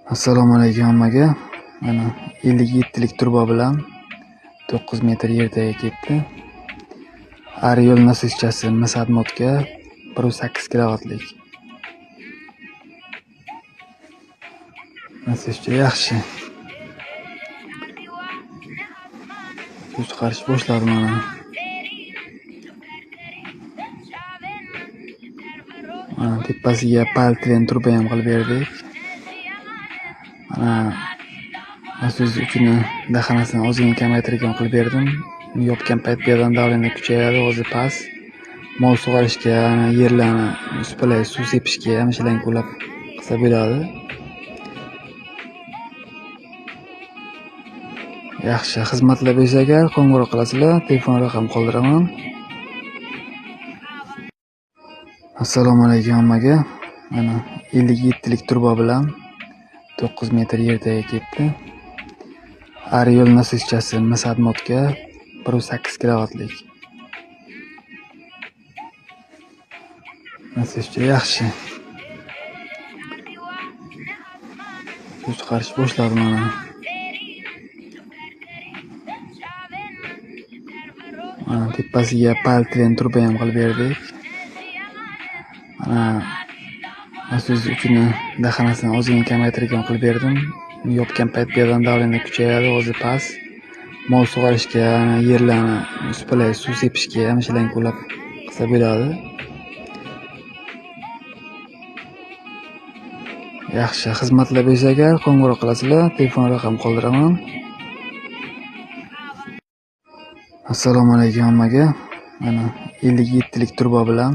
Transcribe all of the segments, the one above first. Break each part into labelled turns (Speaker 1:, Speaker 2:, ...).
Speaker 1: Assalomu alaykum hammaga. Mana 57 lik turba bilan 9 metr yer tagiga ketdi. Ariol nasoschasi mis obmotka 1.8 kilovatlik. Nasoscha yaxshi. Suv chiqarish boshladi mana. Mana tepasiga paltren turba ham qilib berdik. Mana nasos uchini dahanasini ozgina kamaytirgan qilib berdim. Yopgan payt bu yerdan davleniya kuchayadi, hozir past. Mol sug'orishga, yerlarni supalay suv sepishga ham ishlang ulab qilsa bo'ladi. Yaxshi xizmatlar bo'lsa agar qo'ng'iroq qilasizlar, telefon raqam qoldiraman. Assalomu alaykum hammaga. Mana 57 lik turba bilan 9 metr yer tagiga ketdi. Ariol nasoschasi mis obmotka 1.8 kilovatlik. Nasoscha yaxshi. Suv chiqarish boshladi mana. Mana tepasiga paltren turba ham qilib berdik. Mana nasos uchini dahanasini ozgina kamaytirgan qilib berdim. Yopgan payt bu yerdan davleniya kuchayadi, hozir past. Mol sug'orishga, yerlarni supalay suv sepishga ham ishlang ulab qilsa bo'ladi. Yaxshi xizmatlar bo'lsa agar qo'ng'iroq qilasizlar, telefon raqam qoldiraman. Assalomu alaykum hammaga. Mana 57 lik turba bilan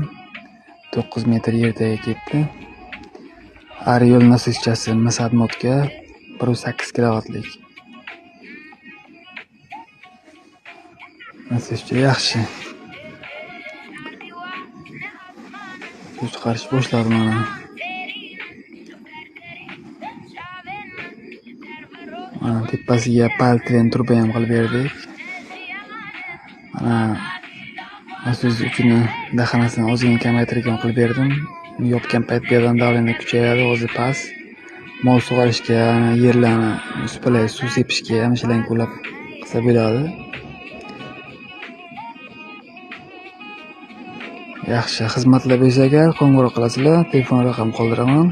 Speaker 1: 9 metr yer tagiga ketdi. Ariol nasoschasi mis obmotka 1.8 kilovatlik. Nasoscha yaxshi. Suv chiqarish boshladi mana. Mana tepasiga paltren turba ham qilib berdik. Mana nasos uchini dahanasini ozgina kamaytirgan qilib berdim. Yopgan payt bu yerdan davleniya kuchayadi, hozir past. Mol sug'orishga, yerlarni supalay suv sepishga ham ishlang ulab qilsa bo'ladi. Yaxshi xizmatlar bo'lsa agar qo'ng'iroq qilasizlar, telefon raqam qoldiraman.